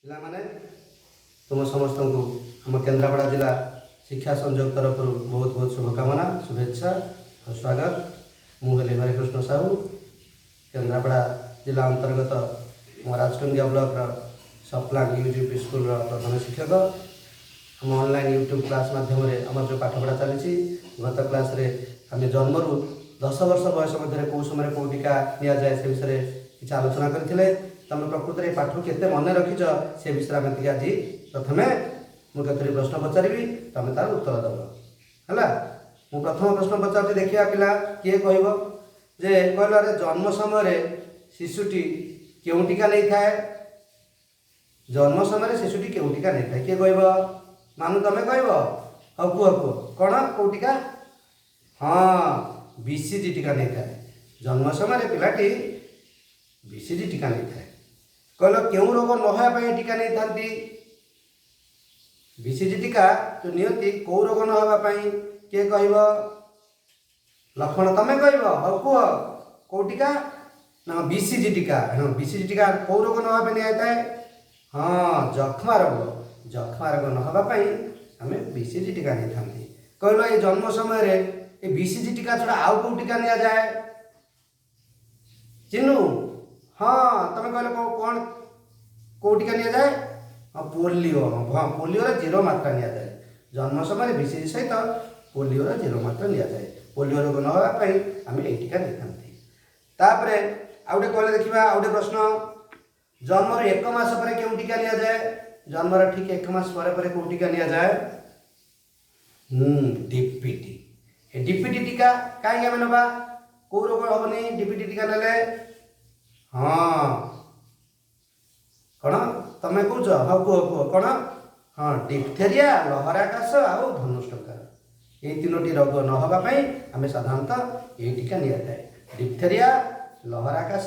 ପିଲାମାନେ, ତୁମ ସମସ୍ତଙ୍କୁ ଆମ କେନ୍ଦ୍ରାପଡ଼ା ଜିଲ୍ଲା ଶିକ୍ଷା ସଂଯୋଗ ତରଫରୁ ବହୁତ ବହୁତ ଶୁଭକାମନା, ଶୁଭେଚ୍ଛା ଆଉ ସ୍ୱାଗତ। ମୁଁ ହେଲି ହରେକୃଷ୍ଣ ସାହୁ, କେନ୍ଦ୍ରାପଡ଼ା ଜିଲ୍ଲା ଅନ୍ତର୍ଗତ ଆମ ରାଜକନିକା ବ୍ଲକର ସପ୍ଲାଙ୍ଗ ୟୁଜିପି ସ୍କୁଲର ପ୍ରଧାନ ଶିକ୍ଷକ। ଆମ ଅନଲାଇନ୍ ୟୁଟ୍ୟୁବ୍ କ୍ଲାସ୍ ମାଧ୍ୟମରେ ଆମର ଯେଉଁ ପାଠପଢ଼ା ଚାଲିଛି, ଗତ କ୍ଲାସ୍ରେ ଆମେ ଜନ୍ମରୁ 10 ବର୍ଷ ବୟସ ମଧ୍ୟରେ କେଉଁ ସମୟରେ କେଉଁ ଟୀକା ନିଆଯାଏ, ସେ ବିଷୟରେ କିଛି ଆଲୋଚନା କରିଥିଲେ। ତମେ ପ୍ରକୃତରେ ଏ ପାଠକୁ କେତେ ମନେ ରଖିଛ, ସେ ବିଷୟରେ ଆମେ ଟିକେ ଆଜି ପ୍ରଥମେ ମୁଁ କେତୋଟି ପ୍ରଶ୍ନ ପଚାରିବି, ତମେ ତାର ଉତ୍ତର ଦେବ। ହେଲା, ମୁଁ ପ୍ରଥମ ପ୍ରଶ୍ନ ପଚାରୁଛି, ଦେଖିବା ପିଲା କିଏ କହିବ ଯେ କହିଲ, ଆରେ ଜନ୍ମ ସମୟରେ ଶିଶୁଟି କେଉଁ ଟୀକା ନେଇଥାଏ? ଜନ୍ମ ସମୟରେ ଶିଶୁଟି କେଉଁ ଟୀକା ନେଇଥାଏ, କିଏ କହିବ? ମାନୁ, ତମେ କହିବ? ହଉ, କୁହ କୁହ, କ'ଣ କେଉଁ ଟୀକା? ହଁ, ବିସିଜି ଟୀକା ନେଇଥାଏ। ଜନ୍ମ ସମୟରେ ପିଲାଟି ବିସିଜି ଟୀକା ନେଇଥାଏ। କହିଲ, କେଉଁ ରୋଗ ନ ହେବା ପାଇଁ ଟୀକା ନେଇଥାନ୍ତି? ବିସିଜି ଟୀକା ଯେଉଁ ନିଅନ୍ତି, କେଉଁ ରୋଗ ନ ହେବା ପାଇଁ, କିଏ କହିବ? ଲକ୍ଷ୍ମଣ, ତମେ କହିବ? ହଉ, କୁହ, କେଉଁ ଟୀକା? ନା, ବିସିଜି ଟୀକା। ହଁ, ବିସିଜି ଟୀକା କେଉଁ ରୋଗ ନ ହେବା ପାଇଁ ନିଆଯାଇଥାଏ? ହଁ, ଯକ୍ଷ୍ମା ରୋଗ। ଯକ୍ଷ୍ମା ରୋଗ ନ ହେବା ପାଇଁ ଆମେ ବିସିଜି ଟୀକା ନେଇଥାନ୍ତି। କହିଲ, ଏଇ ଜନ୍ମ ସମୟରେ ଏ ବିସିଜି ଟୀକା ଛଡ଼ା ଆଉ କେଉଁ ଟୀକା ନିଆଯାଏ? ଚିନୁ, ହଁ, ତମେ କହିଲ, କ'ଣ କେଉଁ ଟୀକା ନିଆଯାଏ? ହଁ, ପୋଲିଓ। ହଁ, ପୋଲିଓର ଜିରୋ ମାତ୍ରା ନିଆଯାଏ। ଜନ୍ମ ସମୟରେ ବିସିଜି ସହିତ ପୋଲିଓର ଜିରୋ ମାତ୍ରା ନିଆଯାଏ। ପୋଲିଓ ରୋଗ ନ ହେବା ପାଇଁ ଆମେ ଏଇ ଟୀକା ନେଇଥାନ୍ତି। ତାପରେ ଆଉ ଗୋଟେ କହିଲେ ଦେଖିବା, ଆଉ ଗୋଟେ ପ୍ରଶ୍ନ। ଜନ୍ମର ଏକ ମାସ ପରେ କେଉଁ ଟୀକା ନିଆଯାଏ? ଜନ୍ମର ଠିକ ଏକ ମାସ ପରେ ପରେ କେଉଁ ଟୀକା ନିଆଯାଏ? ଡିପିଟି। ଏ ଡିପିଟି ଟୀକା କାହିଁକି ଆମେ ନେବା? କେଉଁ ରୋଗ ହେବନି ଡିପିଟି ଟୀକା ନେଲେ? ହଁ, କ'ଣ ତମେ କହୁଛ? ହଉ, କୁହ କୁହ, କ'ଣ? ହଁ, ଡିପଥେରିଆ, ଲହରା କାଶ ଆଉ ଧନୁଷ୍ଟଙ୍କାର, ଏଇ ତିନୋଟି ରୋଗ ନ ହେବା ପାଇଁ ଆମେ ସାଧାରଣତଃ ଏଇ ଟୀକା ନିଆଯାଏ। ଡିପଥେରିଆ, ଲହରା କାଶ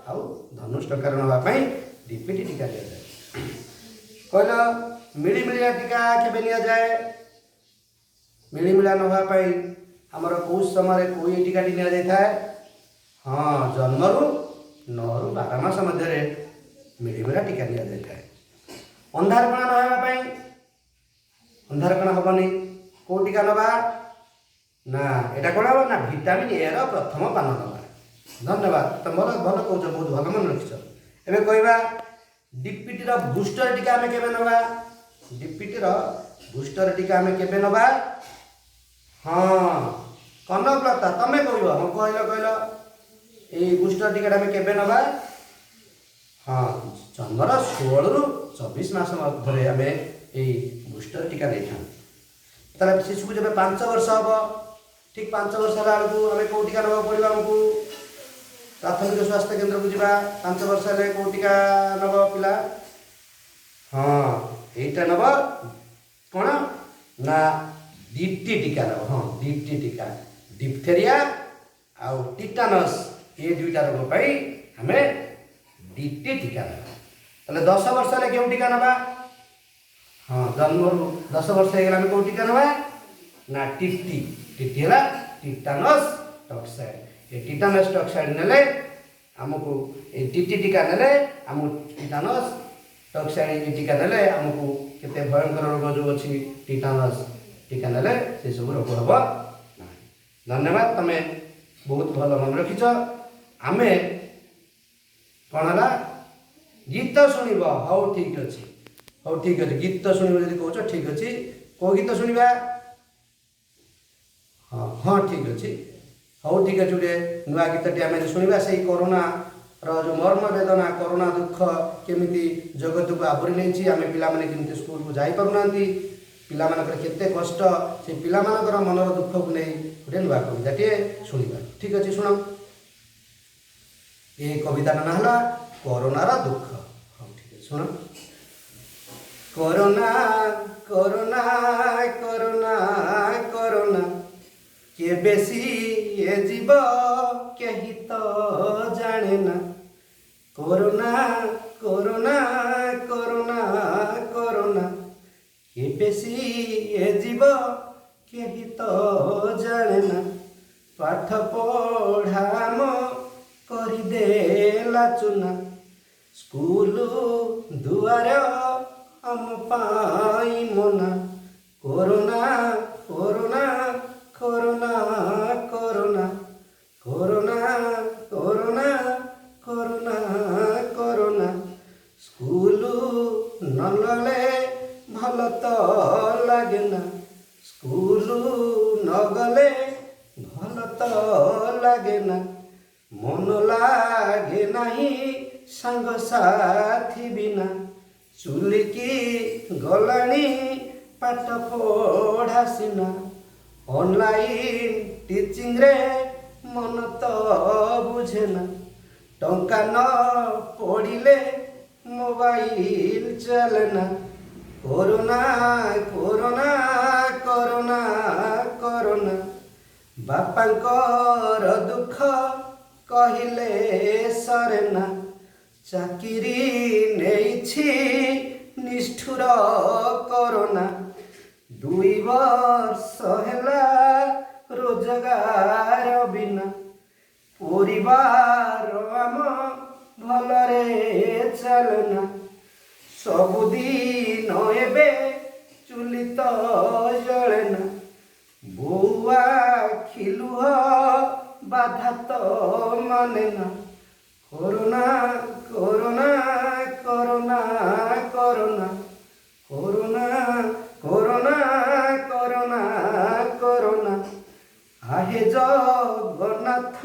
ଆଉ ଧନୁଷ୍ଟଙ୍କାର ନ ହେବା ପାଇଁ ଡିପିଟି ଟୀକା ନିଆଯାଏ। କହିଲ, ମିଳିମିଳିଆ ଟୀକା କେବେ ନିଆଯାଏ? ମିଳିମିଳିଆ ନ ହେବା ପାଇଁ ଆମର କେଉଁ ସମୟରେ କେଉଁ ଏଇ ଟୀକାଟି ନିଆଯାଇଥାଏ? ହଁ, ଜନ୍ମରୁ 9ରୁ 12 ମାସ ମଧ୍ୟରେ ମିଳିମିଳା ଟୀକା ନିଆଯାଇଥାଏ। ଅନ୍ଧାରକଣା ନ ହେବା ପାଇଁ, ଅନ୍ଧାରକଣା ହେବନି, କେଉଁ ଟୀକା ନେବା? ନା, ଏଇଟା କ'ଣ ହେବ ନା ଭିଟାମିନ୍ ଏ ର ପ୍ରଥମ ପାନ ନେବା। ଧନ୍ୟବାଦ, ତମେ ଭଲ ଭଲ କହୁଛ, ବହୁତ ଭଲ ମନେ ରଖିଛ। ଏବେ କହିବା, ଡିପିଟିର ବୁଷ୍ଟର ଟୀକା ଆମେ କେବେ ନେବା? ଡିପିଟିର ବୁଷ୍ଟର ଟୀକା ଆମେ କେବେ ନେବା? ହଁ, କନକଲତା, ତମେ କହିବ? ହଁ, କହିଲ କହିଲ, ଏଇ ବୁଷ୍ଟର ଟୀକାଟା ଆମେ କେବେ ନେବା? ହଁ, ଜନ୍ମର 16ରୁ 24 ମାସ ମଧ୍ୟରେ ଆମେ ଏଇ ବୁଷ୍ଟର ଟୀକା ନେଇଥାନ୍ତି। ତାହେଲେ ଶିଶୁକୁ ଯେବେ 5 ବର୍ଷ ହେବ, ଠିକ୍ 5 ବର୍ଷ ହେଲା ବେଳକୁ ଆମେ କେଉଁ ଟୀକା ନେବାକୁ ପଡ଼ିବ ଆମକୁ? ପ୍ରାଥମିକ ସ୍ୱାସ୍ଥ୍ୟ କେନ୍ଦ୍ରକୁ ଯିବା। 5 ବର୍ଷ ହେଲେ କେଉଁ ଟୀକା ନେବ ପିଲା? ହଁ, ଏଇଟା ନେବ। କ'ଣ ନା ଡିଟି ଟୀକା ନେବ। ହଁ, ଡିଟି ଟୀକା। ଡିପଥେରିଆ ଆଉ ଟିଟାନସ୍, ଏ ଦୁଇଟା ରୋଗ ପାଇଁ ଆମେ ଡିଟି ଟୀକା ନେବା। ତାହେଲେ 10 ବର୍ଷ ହେଲେ କେଉଁ ଟୀକା ନେବା? ହଁ, ଜନ୍ମରୁ 10 ବର୍ଷ ହେଇଗଲେ ଆମେ କେଉଁ ଟୀକା ନେବା? ନା, ଟିଟି। ଟିଟି ହେଲା ଟିଟାନସ୍ ଟକ୍ସାଇଡ୍। ଏ ଟିଟାନସ୍ ଟକ୍ସାଇଡ୍ ନେଲେ ଆମକୁ, ଏଇ ଟିଟି ଟୀକା ନେଲେ ଆମକୁ, ଟିଟାନସ୍ ଟକ୍ସାଇଡ୍ ଏ ଟୀକା ନେଲେ ଆମକୁ କେତେ ଭୟଙ୍କର ରୋଗ ଯେଉଁ ଅଛି, ଟିଟାନସ୍ ଟୀକା ନେଲେ ସେସବୁ ରୋଗ ହେବ ନାହିଁ। ଧନ୍ୟବାଦ, ତମେ ବହୁତ ଭଲ ମନେ ରଖିଛ। ଆମେ କ'ଣ ହେଲା, ଗୀତ ଶୁଣିବ? ହଉ, ଠିକ୍ ଅଛି। ହଉ, ଠିକ୍ ଅଛି, ଗୀତ ଶୁଣିବ ଯଦି କହୁଛ, ଠିକ୍ ଅଛି। କେଉଁ ଗୀତ ଶୁଣିବା? ହଁ ହଁ ଠିକ୍ ଅଛି। ହଉ, ଠିକ୍ ଅଛି, ଗୋଟେ ନୂଆ ଗୀତଟି ଆମେ ଶୁଣିବା। ସେଇ କରୋନାର ଯେଉଁ ମର୍ମ ବେଦନା, କରୋନା ଦୁଃଖ କେମିତି ଜଗତକୁ ଆବୋରି ନେଇଛି, ଆମେ ପିଲାମାନେ କେମିତି ସ୍କୁଲକୁ ଯାଇପାରୁନାହାନ୍ତି, ପିଲାମାନଙ୍କର କେତେ କଷ୍ଟ, ସେ ପିଲାମାନଙ୍କର ମନର ଦୁଃଖକୁ ନେଇ ଗୋଟେ ନୂଆ କବିତାଟିଏ ଶୁଣିବା। ଠିକ୍ ଅଛି, ଶୁଣ। ଏ କବିତାର ନାଁ ହେଲା କରୋନାର ଦୁଃଖ। ହଉ, ଠିକ୍ ଅଛି, ଶୁଣ। କରୋନା, କରୋନା, କରୋନା, କରୋନା, କେବେ ସିଏ ଯିବ କେହି ତ ଜାଣେ ନା। କରୋନା, କରୋନା, କରୋନା, କରୋନା, କେବେ ସିଏ ଯିବ କେହି ତ ଜାଣେ ନା। ପାଠ ପଢ଼ା ଆମ କରିଦେଲା ଚୁନା, ସ୍କୁଲ ଦୁଆର ଆମ ପାଇଁ ମନା। Corona corona corona corona corona corona corona corona. School ନଗଲେ ଭଲ ତ ଲାଗେନା, ସ୍କୁଲ ନଗଲେ ଭଲ ତ ଲାଗେନା। ମନ ଲାଗେ ନାହିଁ ସାଙ୍ଗସାଥି ବିନା। ଚୁଲିକି ଗଲାଣି ପାଠ ପଢ଼ା ସିନା। ଅନଲାଇନ୍ ଟିଚିଂରେ ମନ ତ ବୁଝେନା। ଟଙ୍କା ନ ପଡ଼ିଲେ ମୋବାଇଲ ଚାଲେନା। Corona corona corona corona. ବାପାଙ୍କର ଦୁଃଖ କହିଲେ ସରେନା। ଚାକିରି ନେଇଛି ନିଷ୍ଠୁର କରୋନା। 2 ବର୍ଷ ହେଲା ରୋଜଗାର ବିନା। ପରିବାର ଆମ ଭଲରେ ଚାଲେନା। ସବୁଦିନ ଏବେ ଚୁଲି ତ ଜଳେନା। ବୋଉ ଆଖି ଲୁହ ବାଧା ତ ମାନେ ନା। Corona corona corona corona corona corona corona corona. ଆହେ ଜଗନ୍ନାଥ,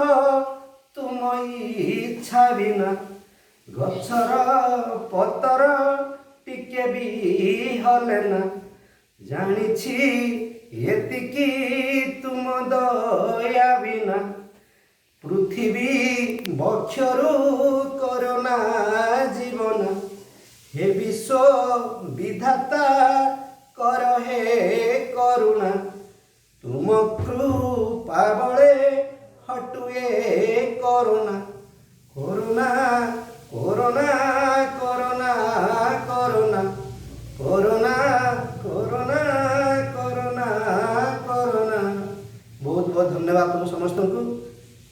ତୁମ ଇଚ୍ଛା ବିନା ଗଛର ପତର ଟିକେ ବି ହଲେ ନା। ଜାଣିଛି ଏତିକି, ତୁମ ଦୟା ବିନା ପୃଥିବୀ ବକ୍ଷରୁ କରୋନା ଜୀବନ। ହେ ବିଶ୍ୱ ବିଧାତା, କର ହେ କରୁଣା, ତୁମ କୃପା ବଳେ ହଟୁ ଏ corona. Corona corona corona corona corona corona corona corona. ବହୁତ ବହୁତ ଧନ୍ୟବାଦ ତୁମ ସମସ୍ତଙ୍କୁ।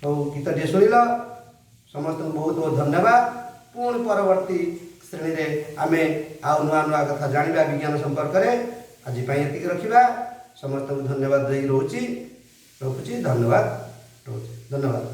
ହଉ, ଗୀତଟିଏ ଶୁଣିଲ, ସମସ୍ତଙ୍କୁ ବହୁତ ବହୁତ ଧନ୍ୟବାଦ। ପୁଣି ପରବର୍ତ୍ତୀ ଶ୍ରେଣୀରେ ଆମେ ଆଉ ନୂଆ ନୂଆ କଥା ଜାଣିବା ବିଜ୍ଞାନ ସମ୍ପର୍କରେ। ଆଜି ପାଇଁ ଏତିକି ରଖିବା। ସମସ୍ତଙ୍କୁ ଧନ୍ୟବାଦ ଦେଇ ରହୁଛି, ରଖୁଛି। ଧନ୍ୟବାଦ, ରହୁଛି, ଧନ୍ୟବାଦ।